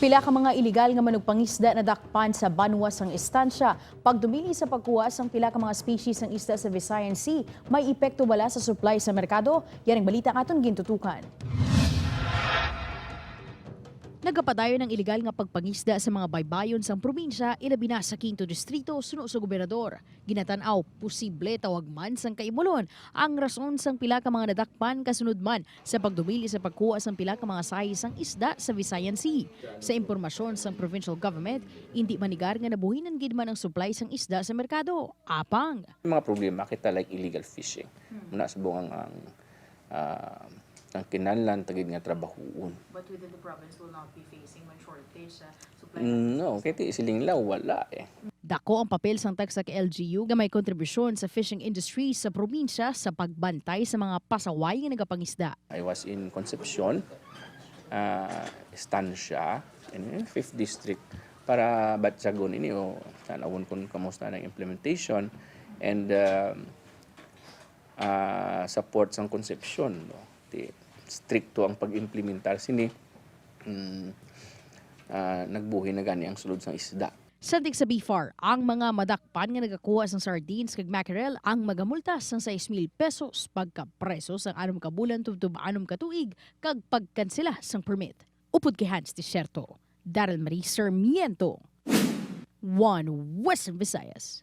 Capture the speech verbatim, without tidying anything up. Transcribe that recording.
Pila ka mga iligal nga manugpangisda nadakpan sa banwa sang Estancia pagdumili sa pagkuha sang pila ka mga species sang isda sa Visayan Sea. May epekto bala sa supply sa merkado? Yaring balita ang aton gintutukan. Nagapadayon ang iligal nga pagpangisda sa mga baybayon sang probinsya, ilabi na sa Quinto Distrito, suno sa gobernador. Ginatan-aw, posible tawag man sang kaimulon ang rason sang pila ka mga nadakpan kasunod man sa pagdumili sa pagkuha sang pila ka mga size sang isda sa Visayan Sea. Sa impormasyon sang provincial government, indi manigar nga nabuhinan gid man ang supply sang isda sa merkado. Apang Mga problema kita like illegal fishing. Muna subong ang, ang, ah, ang kinahanglan ta gid nga trabahuon. But within the province will not be facing one shortage sa supply. Mm, no, kay ti siling law wala eh. Dako ang papel sang TAGSA kag L G U nga may kontribusyon sa fishing industry sa probinsya sa pagbantay sa mga pasaway nga nagapangisda. I was in Concepcion, ah, Estancia, in fifth district, para batyagon ini o tanawon kung kamusta ang implementation and, um, ah, sa port sang Concepcion, no? Ti strikto ang pag-implementar sini. Mm, ah, nagbuhi na gani ang sulod sang isda. Sandig sa BFAR, ang mga madakpan nga nagakuha sang sardines kag mackerel ang magamulta sang sais mil pesos, pagkapreso sang anom ka bulan tubtob anom ka tuig, kag pagkansela sang permit. Upod kay Hans Desierto, Daryl Marie Sarmiento, One Western Visayas.